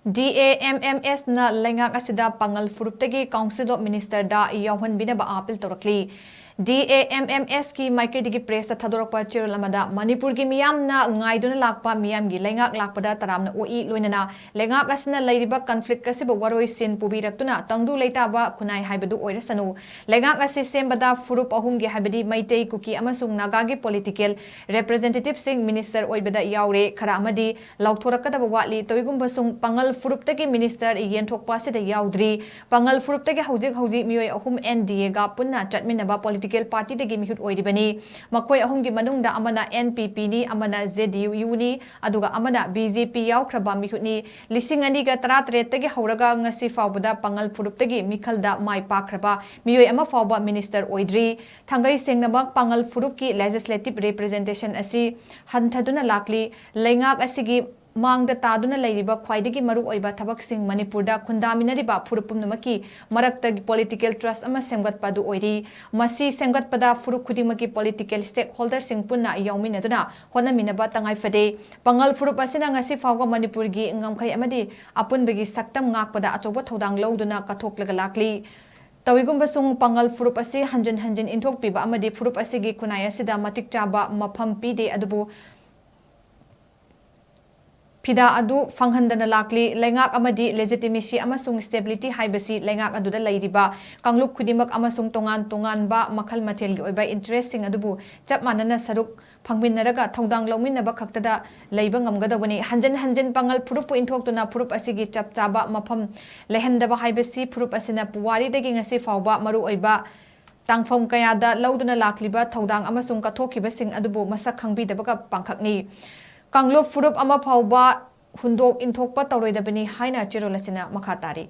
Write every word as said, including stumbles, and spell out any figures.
DAMMS ꯅ ꯂꯩꯉꯥꯛ ꯑꯁꯤꯗ ꯄꯥꯉꯜ ꯐꯨꯔꯨꯞꯇꯒꯤ Council of Minister ꯗ ꯌꯥꯎꯍꯟꯕꯤꯅꯕ ꯑꯥꯄꯤꯜ ꯇꯧꯔꯛꯂꯤ꯫ DAMMS ꯀꯤ ꯃꯥꯏꯀꯩꯗꯒꯤ press ꯇ ꯊꯥꯗꯣꯔꯛꯄ ꯆꯦꯔꯣꯜ ꯑꯃꯗ, ꯃꯅꯤꯄꯨꯔꯒꯤ ꯃꯤꯌꯥꯝꯅ ꯉꯥꯏꯗꯨꯅ ꯂꯥꯛꯄ ꯃꯤꯌꯥꯝꯒꯤ ꯂꯩꯉꯥꯛ ꯂꯥꯛꯄꯗ ꯇꯔꯥꯝꯅ ꯑꯣꯛꯏ, ꯂꯣꯏꯅꯅ ꯂꯩꯉꯥꯛ ꯑꯁꯤꯅ ꯂꯩꯔꯤꯕ conflict ꯑꯁꯤꯕꯨ ꯋꯥꯔꯣꯏꯁꯤꯟ ꯄꯨꯕꯤꯔꯛꯇꯨꯅ ꯇꯪꯗꯨ ꯂꯩꯇꯥꯕ ꯈꯨꯟꯅꯥꯏ ꯍꯥꯏꯕꯗꯨ ꯑꯣꯏꯔꯁꯅꯨ꯫ ꯂꯩꯉꯥꯛ ꯑꯁꯤ ꯁꯦꯝꯕꯗ ꯐꯨꯔꯨꯞ ꯑꯍꯨꯝꯒꯤ, ꯍꯥꯏꯕꯗꯤ ꯃꯩꯇꯩ, ꯀꯨꯀꯤ ꯑꯃꯁꯨꯡ ꯅꯥꯒꯥꯒꯤ political representative ꯁꯤꯡ minister ꯑꯣꯏꯕꯗ ꯌꯥꯎꯔꯦ, ꯈꯔ ꯑꯃꯗꯤ ꯂꯥꯎꯊꯣꯔꯛꯀꯗꯕ ꯋꯥꯠꯂꯤ꯫ ꯇꯧꯏꯒꯨꯝꯕꯁꯨꯡ ꯄꯥꯉꯜ ꯐꯨꯔꯨꯞꯇꯒꯤ minister ꯌꯦꯟꯊꯣꯛꯄ ꯑꯁꯤꯗ ꯌꯥꯎꯗ꯭ꯔꯤ꯫ ꯄꯥꯉꯜ ꯐꯨꯔꯨꯞꯇꯒꯤ ꯍꯧꯖꯤꯛ ꯍꯧꯖꯤꯛ ꯃꯤꯑꯣꯏ ꯑꯍꯨꯝ NDA ꯒ ꯄꯨꯟꯅ ꯆꯠꯃꯤꯟꯅꯕ political party ꯗꯒꯤ ꯃꯤꯍꯨꯠ ꯑꯣꯏꯔꯤꯕꯅꯤ꯫ ꯃꯈꯣꯏ ꯑꯍꯨꯝꯒꯤ ꯃꯅꯨꯡꯗ ꯑꯃꯅ NPP ꯅꯤ, ꯑꯃꯅ JDU ꯅꯤ, ꯑꯗꯨꯒ ꯑꯃꯅ BJP ꯌꯥꯎꯈ꯭ꯔꯕ ꯃꯤꯍꯨꯠꯅꯤ꯫ ꯂꯤꯁꯤꯡ ꯑꯅꯤꯒ ꯇꯔꯥꯇꯔꯦꯠꯇꯒꯤ ꯍꯧꯔꯒ ꯉꯁꯤ ꯐꯥꯎꯕꯗ ꯄꯥꯉꯜ ꯐꯨꯔꯨꯞꯇꯒꯤ ꯃꯤꯈꯜꯗ ꯃꯥꯏ ꯄꯥꯛꯈ꯭ꯔꯕ ꯃꯤꯑꯣꯏ ꯑꯃ ꯐꯥꯎꯕ minister ꯑꯣꯏꯗ꯭ꯔꯤ꯫ ꯊꯥꯡꯒꯩ ꯁꯦꯡꯅꯃꯛ ꯄꯥꯉꯜ ꯐꯨꯔꯨꯞꯀꯤ legislative representation ꯑꯁꯤ ꯍꯟꯊꯗꯨꯅ ꯂꯥꯛꯂꯤ꯫ ꯂꯩꯉꯥꯛ ꯑꯁꯤꯒꯤ ꯃꯥꯡꯗ ꯇꯥꯗꯨꯅ ꯂꯩꯔꯤꯕ ꯈ꯭ꯋꯥꯏꯗꯒꯤ ꯃꯔꯨꯑꯣꯏꯕ ꯊꯕꯛꯁꯤꯡ ꯃꯅꯤꯄꯨꯔꯗ ꯈꯨꯟꯗꯥꯃꯤꯟꯅꯔꯤꯕ ꯐꯨꯔꯨꯞ ꯄꯨꯝꯅꯃꯛꯀꯤ ꯃꯔꯛꯇ political trust ꯑꯃ ꯁꯦꯝꯒꯠꯄ ꯑꯗꯨ ꯑꯣꯏꯔꯤ꯫ ꯃꯁꯤ ꯁꯦꯝꯒꯠꯄꯗ ꯐꯨꯔꯨꯞ ꯈꯨꯗꯤꯡꯃꯛꯀꯤ political stakeholder ꯁꯤꯡ ꯄꯨꯟꯅ ꯌꯥꯎꯃꯤꯟꯅꯗꯨꯅ ꯍꯣꯠꯅꯃꯤꯟꯅꯕ ꯇꯉꯥꯏ ꯐꯗꯦ꯫ ꯄꯥꯉꯜ ꯐꯨꯔꯨꯞ ꯑꯁꯤꯅ ꯉꯁꯤ ꯐꯥꯎꯕ ꯃꯅꯤꯄꯨꯔꯒꯤ ꯉꯝꯈꯩ ꯑꯃꯗꯤ ꯑꯄꯨꯟꯕꯒꯤ ꯁꯛꯇꯝ ꯉꯥꯛꯄꯗ ꯑꯆꯧꯕ ꯊꯧꯗꯥꯡ ꯂꯧꯗꯨꯅ ꯀꯠꯊꯣꯛꯂꯒ ꯂꯥꯛꯂꯤ꯫ ꯇꯧꯏꯒꯨꯝꯕꯁꯨꯡ ꯄꯥꯉꯜ ꯐꯨꯔꯨꯞ ꯑꯁꯤ ꯍꯟꯖꯤꯟ ꯍꯟꯖꯤꯟ ꯏꯟꯊꯣꯛꯄꯤꯕ ꯑꯃꯗꯤ ꯐꯨꯔꯨꯞ ꯑꯁꯤꯒꯤ ꯈꯨꯟꯅꯥꯏ ꯑꯁꯤꯗ ꯃꯇꯤꯛ ꯆꯥꯕ ꯃꯐꯝ ꯄꯤꯗꯦ, ꯑꯗꯨꯕꯨ ꯐꯤꯗꯥ ꯑꯗꯨ ꯐꯪꯍꯟꯗꯅ ꯂꯥꯛꯂꯤ꯫ ꯂꯩꯉꯥꯛ ꯑꯃꯗꯤ legitimacy ꯑꯃꯁꯨꯡ stability ꯍꯥꯏꯕꯁꯤ ꯂꯩꯉꯥꯛ ꯑꯗꯨꯗ ꯂꯩꯔꯤꯕ ꯀꯥꯡꯂꯨꯞ ꯈꯨꯗꯤꯡꯃꯛ ꯑꯃꯁꯨꯡ ꯇꯣꯉꯥꯟ ꯇꯣꯉꯥꯟꯕ ꯃꯈꯜ ꯃꯊꯦꯜꯒꯤ ꯑꯣꯏꯕ interest ꯁꯤꯡ ꯑꯗꯨꯕꯨ ꯆꯞ ꯃꯥꯟꯅꯅ ꯁꯔꯨꯛ ꯐꯪꯃꯤꯟꯅꯔꯒ ꯊꯧꯗꯥꯡ ꯂꯧꯃꯤꯟꯅꯕ ꯈꯛꯇꯗ ꯂꯩꯕ ꯉꯝꯒꯗꯧꯕꯅꯤ꯫ ꯍꯟꯖꯤꯟ ꯍꯟꯖꯤꯟ ꯄꯥꯉꯜ ꯐꯨꯔꯨꯞꯄꯨ ꯏꯟꯊꯣꯛꯇꯨꯅ ꯐꯨꯔꯨꯞ ꯑꯁꯤꯒꯤ ꯆꯞ ꯆꯥꯕ ꯃꯐꯝ ꯂꯩꯍꯟꯗꯕ ꯍꯥꯏꯕꯁꯤ ꯐꯨꯔꯨꯞ ꯑꯁꯤꯅ ꯄꯨꯋꯥꯔꯤꯗꯒꯤ ꯉꯁꯤ ꯐꯥꯎꯕ ꯃꯔꯨꯑꯣꯏꯕ ꯇꯥꯡꯐꯝ ꯀꯌꯥꯗ ꯂꯧꯗꯨꯅ ꯂꯥꯛꯂꯤꯕ ꯊꯧꯗꯥꯡ ꯑꯃꯁꯨꯡ ꯀꯠꯊꯣꯛꯈꯤꯕꯁꯤꯡ ꯑꯗꯨꯕꯨ ꯃꯁꯛ ꯈꯪꯕꯤꯗꯕꯒ ꯄꯥꯡꯈꯛꯅꯤ꯫ ꯀꯥꯡꯂꯨꯞ ꯐꯨꯔꯨꯞ ꯑꯃ ꯐꯥꯎꯕ ꯍꯨꯟꯗꯣꯛ ꯏꯟꯊꯣꯛꯄ ꯇꯧꯔꯣꯏꯗꯕꯅꯤ ꯍꯥꯏꯅ ꯆꯦꯔꯣꯜ ꯑꯁꯤꯅ ꯃꯈꯥ ꯇꯥꯔꯤ꯫